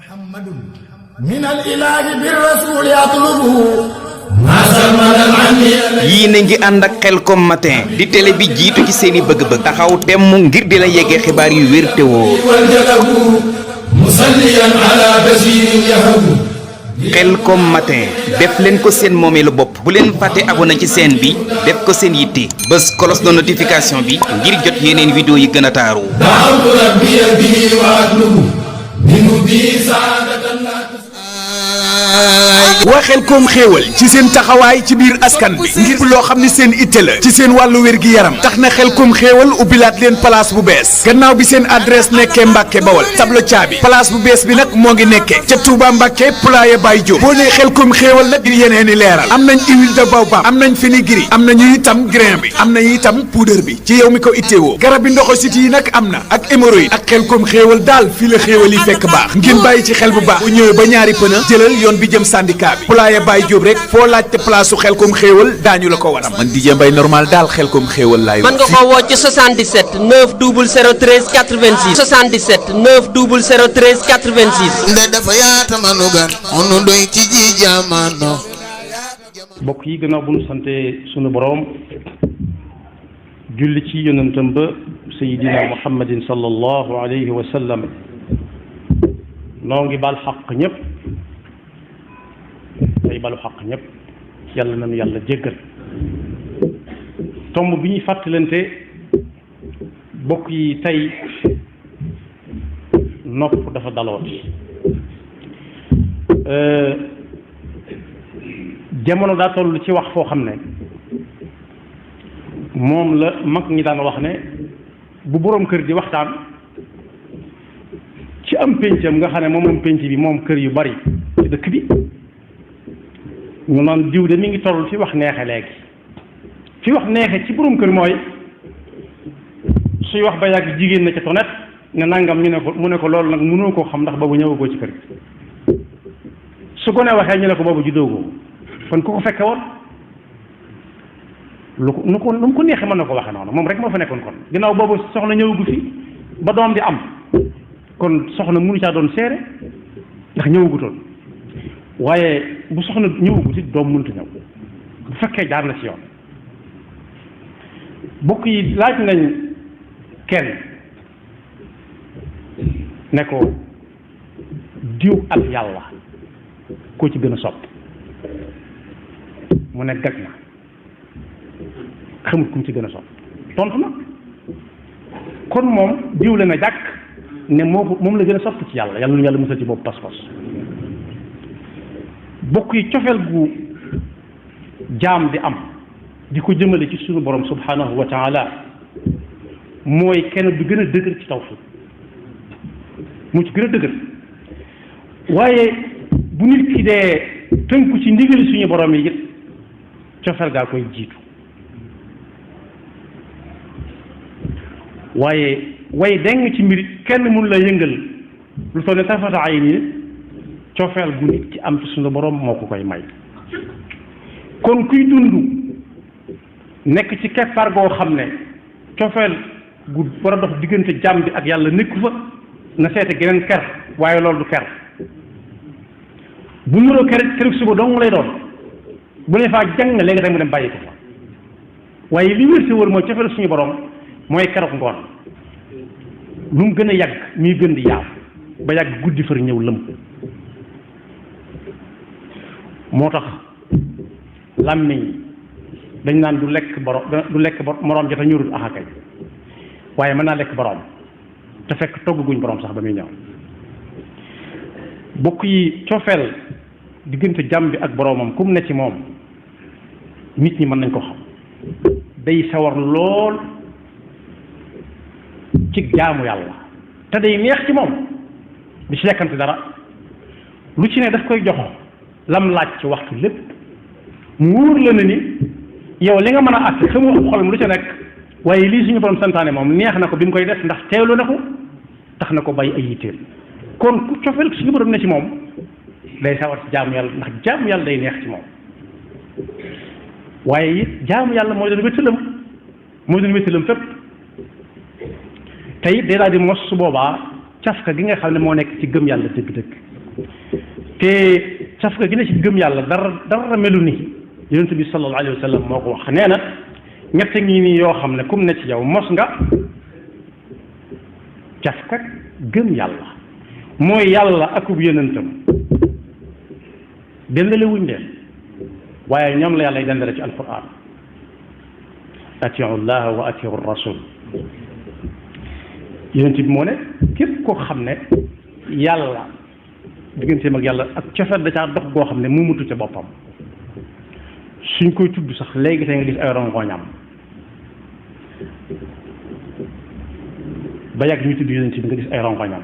muhammadun min al ilahi bir rasul yatlubu yii na ngi ànd ak Khelcom matin di télé bi jiitu ci seeni bëgg-bëgg taxaw temm ngir di la yeggee xibaar yu wér te wóor. Khelcom matin def leen ko seen moomeelu bopp bu leen fàtte abonné ci chaîne bi def ko seen yitte bés cloche de notification bi ngir jot yeneen vidéo yi gën a taaru. waa Khelcom xéewal ci seen taxawaay ci biir askan bi ngir loo xam ni seen itte la ci seen wàllu wér-gi-yaram tax na Khelcom xéewal ubbilaat leen place bu bees gannaaw bi seen adresse nekkee Mbàkke Bawol tableau caabi place bu bees bi nag moo ngi nekkee ca Touba Mbàkke Poulaye Baye Diop boo nee Khelcom xéewal nag di yeneen i leeral am nañ huile de baobab am nañ fenugrec am nañu itam grain bi am nañu itam poudre bi ci yow mi ko ittewoo garab bi ndoxositi yi nag am na ak hémorroïde ak Khelcom xéewal daal fii la xéewal yi fekk baax ngeen bàyyi ci xel bu baax bu ñëwee ba ñaari pëna jëlal yoon bi jëm syndicat bi Poulaye Baye Diop rek foo laajte place su Khelcom xéewal daañu la ko waram man DJ Mbaye normal daal Khelcom xéewal laay mën nga ko woo ci 77 90013 86 77 90013 86 nde dafa yaata manu gan onu doy ci ji jamono. mbokk yi gannaaw bu ñu sante sunu boroom julli ci yonentam ba sayidina muhammadin sallallahu alayhi wa sallam noo ngi bal xaq ñëpp tey balu xaq ñëpp yàlla nañu yàlla jéggal tomb bi ñuy fàttalante bokk yi tey nopp dafa dalooti jamono daa toll ci wax foo xam ne moom la mag ñi daan wax ne bu boroom kër di waxtaan ci am péncam nga xam ne moom pénc bi moom kër yu bari ci dëkk bi ñu naan diw de mi ngi toll fi wax neexe léegi fi wax neexe ci boroom kër mooy suy wax ba yàgg jigéen na ca tonet ne nangam ñu ne ko mu ne ko loolu nag mënoo koo xam ndax boobu ñëwagoo ci kër gi su ko ne waxee ñu ne ko boobu juddoogoo kon ku ko fekke woon lu mu ko neexee mën na ko waxe noonu moom rek moo fa nekkoon kon ginnaaw boobu soxna ñëwagu fi ba doom di am kon soxna mënu caa doon seere ndax ñëwagutoon waaye bu soxna ñëwagut it doom mënut a ñëw bu fekkee jaar na ci yoon bokk yi laaj nañ kenn ne ko diw ak yàlla koo ci gën a sopp mu ne gag na xamut ku mu ci gën a sopp tontu na kon moom diw la na jàkk ne moom la gën a sopp ci yàlla yàlla nu yàlla musal ci boobu pas-pas bokk yi cofeel gu jaam di am di ko jëmale ci suñu borom subhanahu wa taala mooy kenn du gën a dëgër ci tawfiq mu ci gën a dëgër waaye bu nit ki dee tënku ci ndigali suñu borom yi it cofeel gaa koy jiitu waaye way deng ci mbir kenn mënu la yëngal lu toll ne tafata ay nii cofeel gu nit ci am ci suñu borom moo ko koy may kon kuy dund nekk ci keppaar goo xam ne cofeel gu war a dox diggante jàmm bi ak yàlla nekku fa na seete geneen ker waaye loolu du ker bu nuroo keroog suba dong lay doon bu ne faa jàng léegi rek mu dem bàyyi ko fa waaye li wér si wër mooy cofeel suñu borom mooy keroog ngoon lu mu gën a yàgg muy gën di yaaw ba yàgg guddi far ñëw lëm moo tax làmmiñ dañ naan du lekk moroom ja te ñurul axakay waaye mën naa lekk boroom te fekk togguñ boroom sax ba muy ñëw bokk yi cofeel diggante jàmm bi ak boroomam kum ne ci moom nit ñi mën nañ ko xam day sawar lool ci jaamu yàlla te day neex ci moom di ci yekkante dara lu ci ne daf koy jox lam laaj ci waxtu lépp mu wóor la ne ni yow li nga mën a àtte xamu xolam lu ca nekk waaye lii suñu borom santaane moom neex na ko bi mu koy def ndax teewlu na ko tax na ko bàyyi ay yitteel kon ku cofeel suñu borom ne ci moom day sawar ci jaamu yàlla ndax jaamu yàlla day neex ci moom waaye it jaamu yàlla mooy doon wéttalam fépp te it day daal di mos su boobaa cafka gi nga xam ne moo nekk ci gëm yàlla dëgg-dëgg te cafka gi ne ci gëm yàlla dara melu ni yonent bi sallallahu alayhi wa sallam moo ko wax nee na ñett ngi nii yoo xam ne kum ne ci yow mos nga cafka gëm yàlla mooy yàlla akub yonentam dendale wuñ leen waaye ñoom la yàlla y dendale ci alquran atiu llaha wa atiu rasul yonent bi moo ne képp koo xam ne yàlla digganteem ak yàlla ak cofet da caa dox goo xam ne mu mutu ca boppam suñ koy tudd sax léegi tey nga gis ay rongoñam ba yàgg ñu tudd yonent bi nga gis ay rongoñam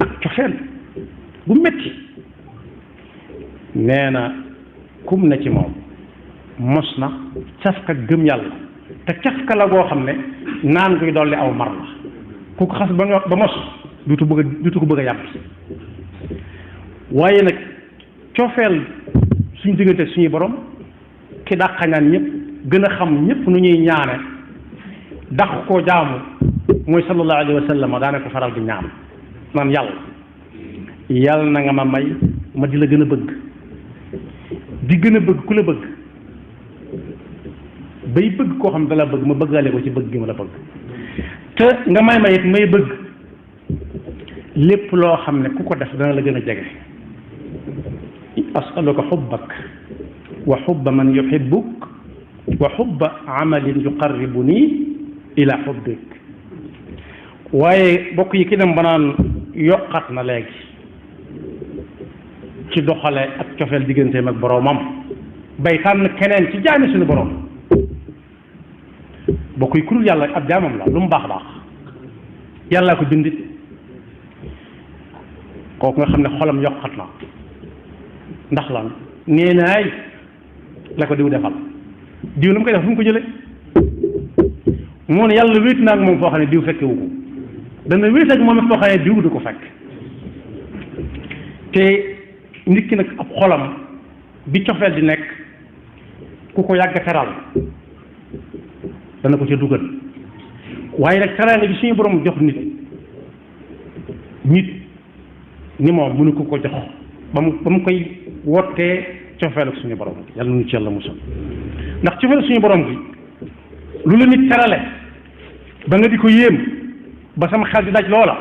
ak cofeel bu metti nee na kum na ci moom mos na cafka gëm yàlla te cafka la goo xam ne naan koy dolli aw mar la ku ko xas ba mos dutu ko bëgg a yàbbi waaye nag cofeel suñu diggante suñuy borom ki dàq ñaan ñëpp gën a xam ñëpp nu ñuy ñaane dàq koo jaamu mooy sallallahu alayhi wa sallam daane ko faral di ñaan naan yàlla na nga ma may ma di la gën a bëgg di gën a bëgg ku la bëgg bay bëgg koo xam ne dala bëgg ma bëggaale ko ci bëgg gi ma la bëgg te nga may it may bëgg lépp loo xam ne ku ko def dana la gën a jege asaluka xubbak wa xubba man yuhibbuk wa xubba amalin yuqarribuni ila xubbik waaye bokk yi ki dem ba naan yokkat na léegi ci doxale ak cofeel digganteem ak boroomam bay tànn keneen ci jaami suñu boroom bokk yi ku dul yàlla ab jaamam la lu mu baax baax yàllaa ko bindit kooku nga xam ne xolam yokkat na ndax lan nee naay la ko diw defal diw la mu koy def fu mu ko jële moo ne yàlla wéet naa ak moom foo xam ne diw fekkewu ko dana wéet ak moom it foo xam ne diw du ko fekk te nit ki nag ab xolam bi cofeel di nekk ku ko yàgg teral dana ko ca dugal waaye nag teraanga bi suñu borom jox nit ni moom mënu ko jox ba mu koy wottee cofeel ak suñu borom yàlla nu ci yàlla musal ndax cofeel suñu borom gi lu la nit terale ba nga di ko yéem ba sama xel di daj loola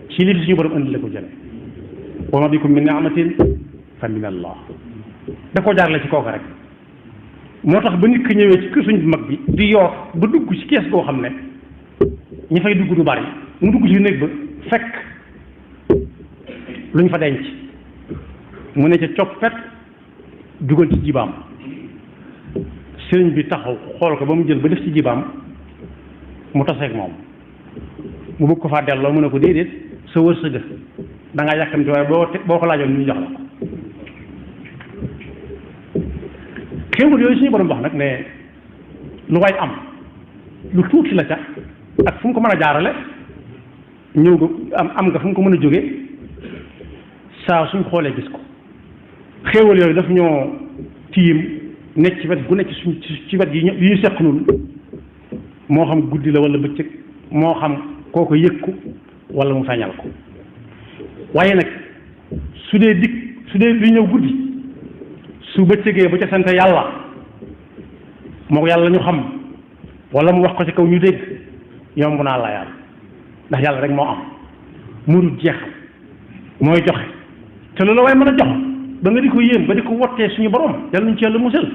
ci li suñu borom indi la ko jële wa ma bikum min ni'matin fa min allah da ko jaarale ci kooku rek moo tax ba nit ki ñëwee ci kër suñ bu mag bi di yoof ba dugg ci kees goo xam ne ñi fay dugg du bari mu dugg ci néeg ba fekk luñ fa denc mu ne ca coppet dugal ci jibaam sëriñ bi taxaw xool ko ba mu jël ba def ci jibaam mu taseeg moom mu bëgg ko faa delloo mu ne ko déedéet sa wërsëg da ngaa yàkkamti waaye boo ko laajoon ñu jox la ko xéewal yooyu suñu borom wax nag ne lu waay am lu tuuti la ca ak fu mu ko mën a jaarale ñëw nga am nga fu mu ko mën a jóge saa suñ xoolee gis ko xéewal yooyu daf ñoo tiim nekk ci wet gu nekk ci wet yi ñu seq nun moo xam guddi la wala bëccëg moo xam koo ko yëg ko wala mu feeñal ko waaye nag su dee li ñëw guddi su bëccëgee ba ca sant yàlla moo ko yàlla ñu xam wala mu wax ko ci kaw ñu dégg yomb naa la yàlla ndax yàlla rek moo am murut jeexal mooy joxe te loolu waaye mën a jox ba nga di ko yéem ba di ko wottee suñu borom yàlla ñu ci yàlla musal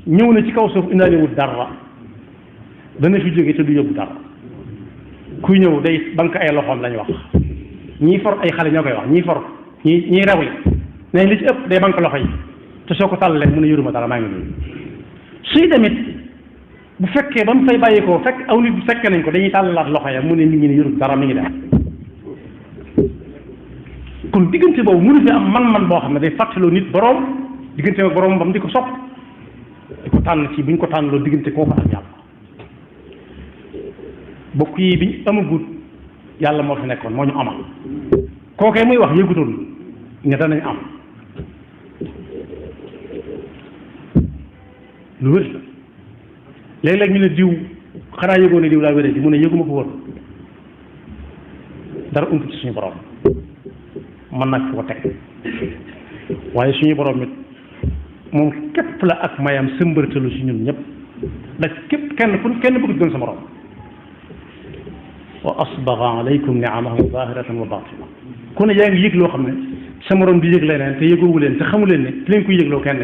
ñëw na ci kaw suuf indaaliwut dara dana fi jóge te du yóbbu dara kuy ñëw day banque ay loxoom lañu wax ñii for ay xale ñoo koy wax ñii for ñii rewle nañ li ci ëpp day banque loxo yi te soo ko tàllalee mu ne yoruma dara maa ngi nii suy demit bu fekkee ba mu fay bàyyi ko fekk aw nit bu fekkee nañ ko dañuy tàllalaat loxo ya mu ne nit ñi ne yorul dara mi ngi dem kon diggante boobu mënu fi am man-man boo xam ne day fàttaloo nit boroom diggante ak boroom ba mu di ko sopp di ko tànn ci bu ñu ko tànnaloo diggante kooku ak yàlla bokk yi biñ amagut yàlla moo fi nekkoon moo ñu amal kookee muy wax yëgutoon ne danañ am lu wér la léeg-léeg ñu ne diw xanaa yëgoo ne diw laa wéree di mu ne yëguma ko woon dara ump ci suñu borom mën nag ko teg waaye suñu borom it moom képp la ak mayam sëmbërtalu si ñun ñëpp da képp kenn bëgg gën sa morom wa asbaga alaykum ni'amahu zahiratan wa batina ku ne yaa ngi yëg loo xam ne sa morom di yëg leneen te yëgoowu leen te xamu leen ne ki leen koy yëgloo kenn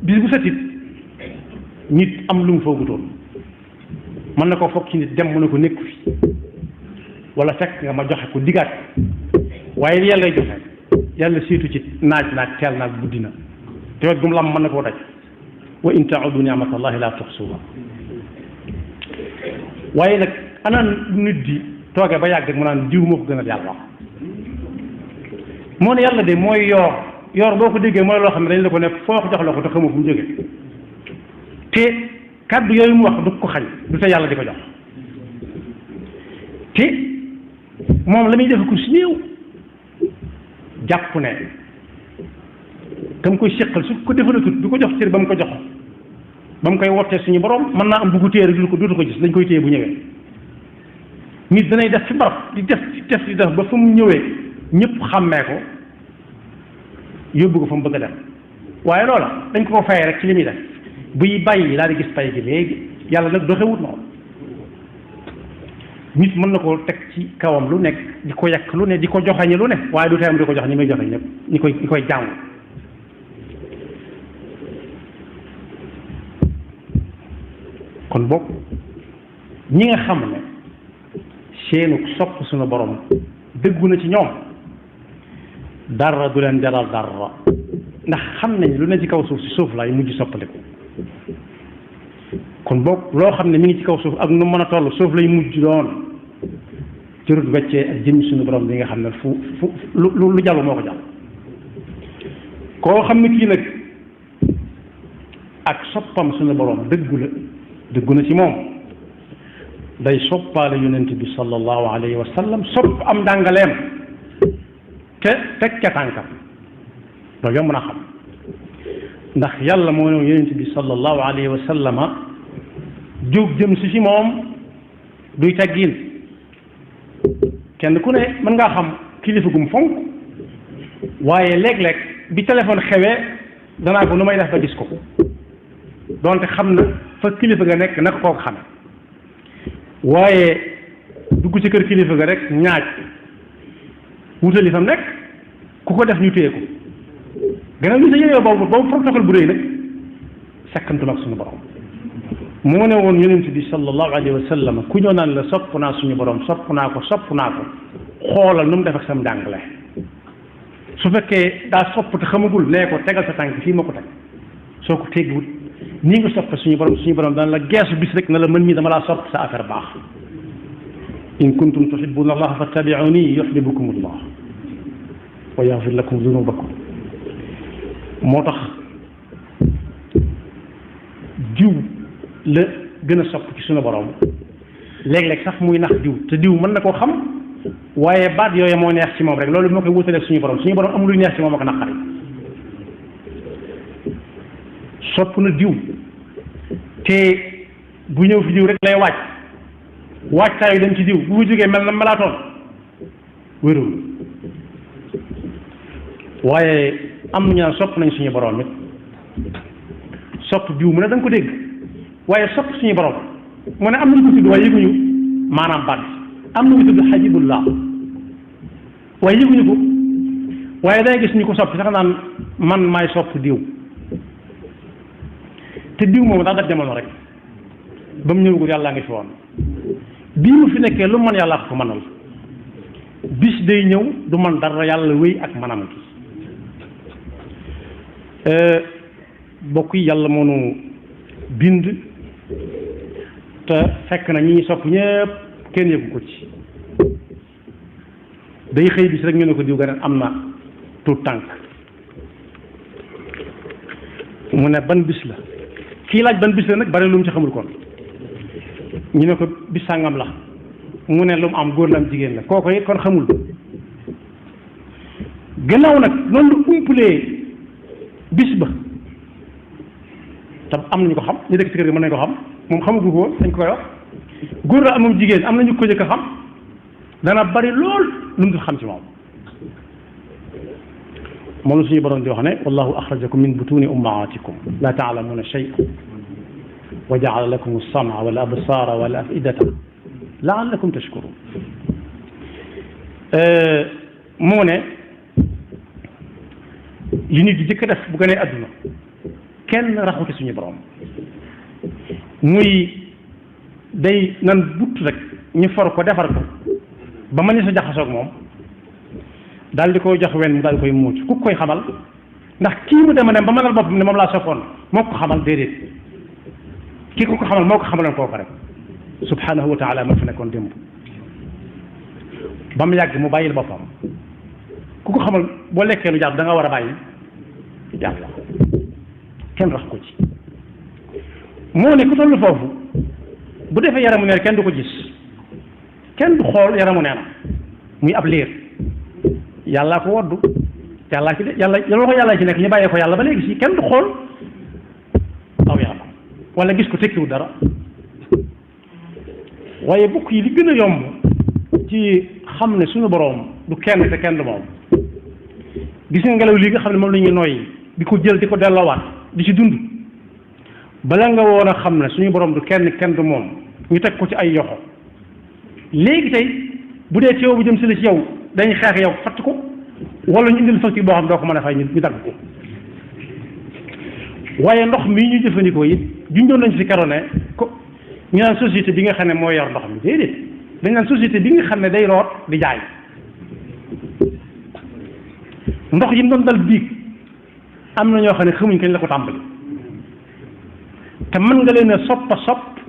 bis bu set it nit am lu mu foogutoon mën na koo foog ci nit dem mu ne ko nekku fi wala fekk nga ma joxe ko digaat waaye li yàlla joxe yàlla siitu ci naaj naag teel naag guddi na te wet gum lam mën na koo daj wa in ta'udu ni'matallahi la tuhsuha waaye nag ana nit di toogee ba yàgg mu naan diw moo ko gënal yàlla moo ne yàlla de mooy yoor boo ko déggee mooy loo xam ne dañ la ko ne foo ko jox la ko te xamoo fu mu jógee te kàddu yooyu mu wax du ko xañ du te yàlla di ko jox te moom la muy def ko si néew jàpp ne tam koy séqal su ko defalatut du ko jox cër ba mu ko jox ba mu koy wottee suñu borom mën naa am bu ko téye rek dootu ko gis dañ koy téye bu ñëwee nit danay def fi barab di def ba fa mu ñëwee ñëpp xàmmee ko yóbbu ko fa mu bëgg a dem waaye loola dañ ko fayee rek ci li muy def buy bàyyi daal di gis pay gi léegi yàlla nag doxewut noonu nit mën na koo teg ci kawam lu nekk di ko yàq lu ne di ko joxañe lu ne waaye du teem di ko jox ñi muy joxe ñëpp ñi koy jàng kon boog ñi nga xam ne seenu sopp suñu borom dëggu na ci ñoom dara du leen jaral dara ndax xam nañ lu ne ci kaw suuf si suuf laay mujj soppaliku kon boog loo xam ne mi ngi ci kaw suuf ak nu mën a toll suuf lay mujj doon jërut weccee ak jëmmi suñu borom bi nga xam ne lu jàll moo ko jàll koo xam ne kii nag ak soppam suñu borom dëggu na ci moom day soppaale yonent bi sallallahu alayhi wa sallam sopp am njàngaleem te teg ca tànkam loolu yomb na xam ndax yàlla moo ne yonent bi sallallahu alayhi wa sallama jóg jëm si moom duy teggin kenn ku ne mën ngaa xam kilifa gum fonk waaye léeg-léeg bi téléphone xewee danaa ko nu may def ba gis ko donte xam na fa kilifa ga nekk naka koo xame waaye dugg ci kër kilifa ga rek ñaaj wutali fam nekk ku ko def ñu téye ko gannaaw ñu sa yeyoo boobu protocole bu rëy nag sekkantul ak suñu borom moo ne woon yonent bi sallallahu alayhi wa sallam ku ñëw naan la sopp naa suñu borom sopp naa ko xoolal nu mu def ak sam njàngale su fekkee daa sopp te xamagul nee ko tegal sa tànk fii ma ko teg soo ko teggiwut nii nga sopp suñu borom dana la geesu bis rek na la mën mii dama laa sopp sa affaire baax in kuntum tuhibbuna allaha fattabi'uni yuhibbukum allah wa yaghfir lakum dhunubakum moo tax diw la gën a sopp ci suñu borom léeg-léeg sax muy nax diw te diw mën na koo xam waaye baat yooyu moo neex ci moom rek loolu moo koy wutaleeg suñu borom amul luy neex ci moom ak naqari sopp na diw te bu ñëw fi diw rek lay waajtaayu dem ci diw bu fa jógee mel na melaatoon wérul waaye am na ñu naan sopp nañ suñu borom it sopp diw mu ne da nga ko dégg waaye sopp suñu borom mu ne am nañu ko tudd waaye yëguñu maanaam baat am na ñu tudd xajibullah waaye yëguñu ko waaye day gis ñu ko sopp sax naan man maay sopp diw te diw moom daa def jamono rek ba mu ñëwagul yàllaa ngi fi woon bii mu fi nekkee lu man yàllaa ko mënal bis day ñëw du man dara yàlla wéy ak manam gi bokk yi yàlla moo nu bind te fekk na ñi sopp ñëpp kenn yëgu ko ci day xëy bis rek ñu ne ko diw ga am na tuut tànk mu ne ban bis la kii laaj ban bis la nag bari lu mu ci xamul kon ñu ne ko bis sàngam la mu ne lu mu am góor la am jigéen la kooko it kon xamul gannaaw nag noonu lu umpalee bis ba te am nañu ko xam ñu dëkk ci kër gi mën nañu ko xam moom xamagu ko dañ koy wax góor la amam jigéen am nañu ko jëkk a xam dana bari lool lu mu dul xam ci moom moom la suñu borom di wax ne wallahu axrajakum min butuni ummahatikum la taalamuuna shay'an wa jaala lakum as-sam'a wal absara wal af'idata la'allakum tashkurun moo ne li nit di jëkk def bu gënee adduna kenn raxuti suñu borom muy day nan but rek ñu for ko defar ko ba ma ñu sa jaxasoog moom daal di koy jox wen mu daal di koy muuc ku koy xamal ndax kii mu dema dem ba mënal boppam ne moom laa soppoon moo ko xamal déedéet kii ku ko xamal moo ko xamaloon kooku rek subhanahu wa taala moo fi nekkoon démb ba mu yàgg mu bàyyil boppam ku ko xamal boo lekkee lu jàpp da nga war a bàyyi yàlla kenn rax ko ci moo ne ku toll foofu bu defee yaramu neen kenn du ko gis kenn du xool yaramu neen muy ab liir yàllaa ko woddu yàllaa ci yàlla loxo yàllaa ci nekk ñu bàyyee ko yàlla ba léegi si kenn du xool aw yaramam wala gis ko tekkiwu dara waaye bokk yi li gën a yomb ci xam ne suñu boroom du kenn te kenn du moom gis nga ngelaw lii nga xam ne moom la ñuy noyyi di ko jël di ko delloowaat di ci dund bala nga woon a xam ne suñu boroom du kenn kenn du moom ñu teg ko ci ay yoxo léegi tey bu dee teew bu jëm si la ci yow dañuy xeex yow fatt ko wala ñu indil facture boo xam doo ko mën a fay ñu dagg ko waaye ndox mii ñu jëfandikoo it junjoon nañ si kero ne ko ñu naan société bi nga xam ne moo yor ndox mi déedéet dañ naan société bi nga xam ne day root di jaay ndox yi mu doon dal biig am na ñoo xam ne xamuñ kañ la ko tàmbali te mën nga leen a sopp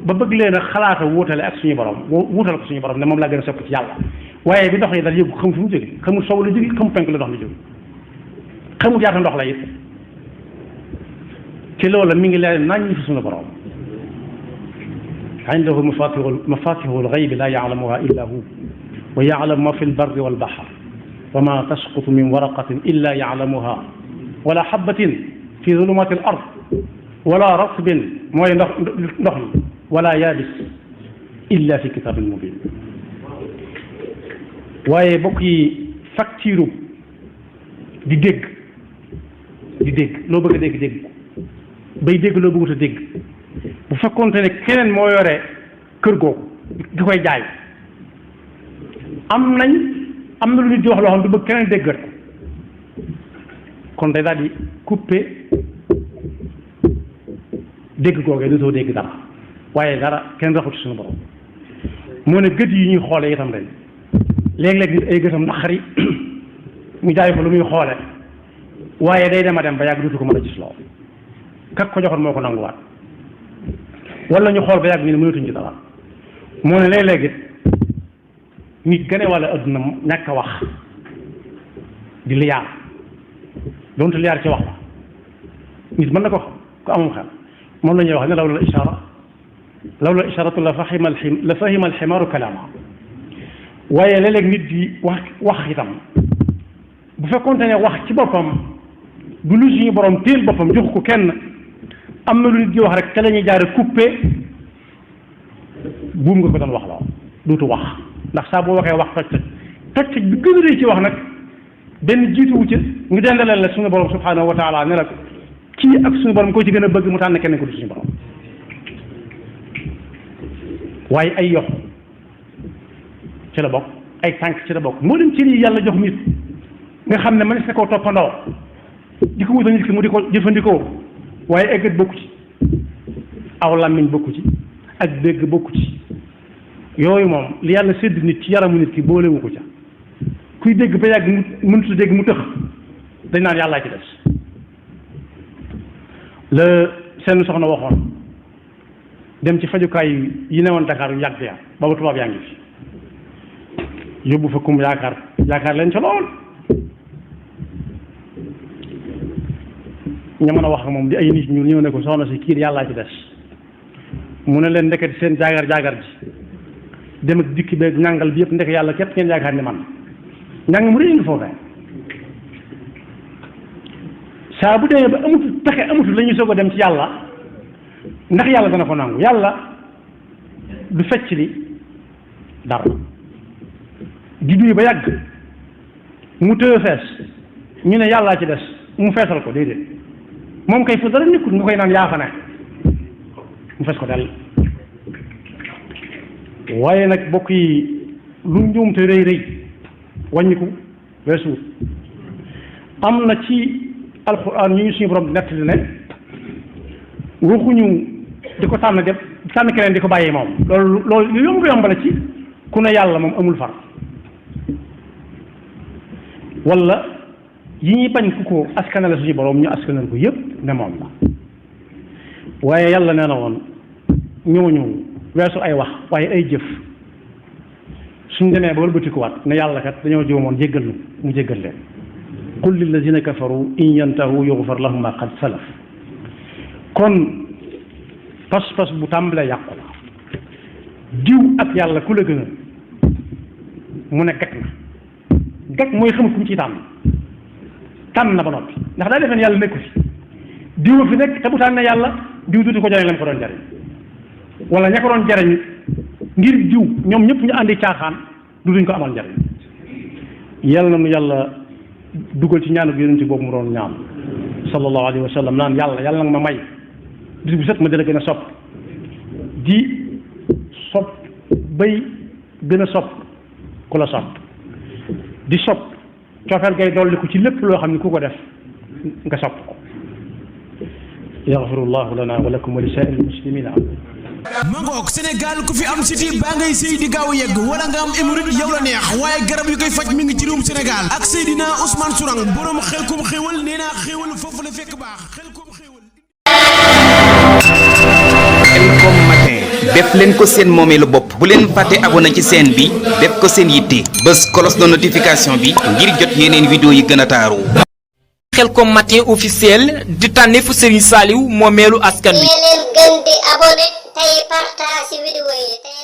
ba bëgg leen a xalaata wuutale ak suñu borom wuutal ko suñu borom ne moom laa gën a sopp ci yàlla waaye bi ndox yi dal yëgu xamul fu mu jóge xamul sow la jóge xamul penk la ndox mi jóge xamul yaata ndox la it ci loola mi ngi leen nañ fi suñu borom indahu mafatihu lgaybi la yaclamuha illa hu wa yaclamu ma fi lbarri walbaxar wa ma tasqutu min waraqatin illa yaclamuha wala xabatin fi zulumati al ard wala ratbin mooy ndox mi wala yaabis illa fi kitabin mubin waaye bokk yi facture di dégg loo bëgg a dégg ko bay dégg loo bëggut a dégg bu fekkoonte ne keneen moo yore kër googu di koy jaay am na lu nit di wax loo xam du bëgg keneen déggat ko kon day daal di coupé dégg googee du soo dégg dara waaye dara kenn raxut suñu borom moo ne gët yi ñuy xoole itam ren léeg-léeg nit ay gëtam naqari mu jaay ko lu muy xoole waaye day dem a dem ba yàgg dutu ko mën a gis lool kak ko joxoon moo ko nanguwaat wala ñu xool ba yàgg ñu ne mënatuñ ci dara moo ne léeg-léeg it nit gane wala adduna ñàkk a wax di liyaar doonte liyaar ci wax la nit mën na ko amum xel moom la ñuy wax ne lawla isharatu la fahima alximaaru kalaama waaye léeg-léeg nit di wax itam bu fekkoonte ne wax ci boppam du lu suñu borom téel boppam jox ko kenn am na lu nit di wax rek te la ñuy jaare coupé buum nga ko doon wax la duutu wax ndax saa boo waxee wax toj bi gën a rëy ci wax nag benn jiituwu ci ñu dendaleel la suñu borom subhanahu wa taala ne la kii ak suñu borom koo ci gën a bëgg mu tànn kenn ko du suñu borom waaye ay yox ci la bokk ay tànk ci la bokk moo leen cër yi yàlla jox nit nga xam ne man na koo toppandoo di ko wutal nit ki mu di ko jëfandikoo waaye ay gët bokku ci aw làmmiñ bokku ci ak dégg bokku ci yooyu moom li yàlla sédd nit ci yaramu nit ki boolewu ko ca kuy dégg ba yàgg mënut a dégg mu tëx dañ naan yàllaa ci des la seen soxna waxoon dem ci fajukaay yi newoon Dakar yu yàgg ya booba tubaab yaa ngi fi yóbbu fa kum yaakaar leen ca lool ña mën a wax ak moom di ay nit ñu ñëw ne ko soxna si kii yàllaa ci des mu ne leen ndeket seen jaagar ji dem ak dikki beeg ñàngal bi yëpp ndek yàlla képp ngeen yaakaar ni man njàng mu réy nga foofee saa bu demee ba amutul pexe amutul la ñuy soog a dem ci yàlla ndax yàlla dana ko nangu yàlla du fecc li dara di duy ba yàgg mu tëye fees ñu ne yàllaa ci des mu feesal ko déedéet moom kay fu dara nekkut nga koy naan yaa fa ne mu fees ko dell waaye nag bokk yi lu njuumte rëy rëy wàññiku weesuut am na ci alxuraan ñu suñu borom nettali ne waxuñu di ko tànn def tànn keneen di ko bàyyee moom loolu lu yomb la ci ku ne yàlla moom amul far wala yi ñuy bañ ku ko askanale suñu borom ñu askanal ko yépp ne moom la waaye yàlla nee na woon ñooñu weesu ay wax waaye ay jëf suñ demee ba wëlbatikuwaat ne yàlla kat dañoo juumoon jéggal nu mu jéggal leen qul lillazina kafaru in yantahu yughfar lahum ma qad salaf kon pas-pas bu tàmbalee yàqu la diw ak yàlla ku la gën a mu ne gag mooy xamut ku mu ciy tànn na ba noppi ndax daa defeen yàlla nekku fi diw fi nekk te bu tànn ne yàlla diw duuti ko jariñ la mu ko doon jariñ wala ña ko doon jariñ ngir diw ñoom ñëpp ñu àndi caaxaan duñ ko amal njariñ yàlla na nu yàlla dugal ci ñaanu yonent boobu mu doon ñaan sallallahu alayhi wa sallam naan yàlla nga ma may bis bu set ma dina gën a sopp di sopp bay gën a sopp ku la sopp di sopp coofeel gay dolli ko ci lépp loo xam ne ku ko def nga sopp ko yaxfirullahu lana wa lakum wa li saa'iril muslimina mangook Sénégal ku fi am siti baa ngay sëy di gaaw yegg wala nga am hémorroïde yow la neex waaye garab yu koy faj mi ngi ci réewum Sénégal ak Seydina Ousmane Sourang borom Xelkom xéewal nee naa xéewal foofu la fekk baax Xelkom xéewal. Xelkom matin def leen ko seen moomeelu bopp bu leen fàtte abonné ci chaîne bi def ko seen yitte bës cloche de notification bi ngir jot yeneen vidéo yi gën a taaru. Xelkom matin officiel di tànneefu Serigne Saliou moomeelu askan wi. gën di abonné tey partage vidéo yi tey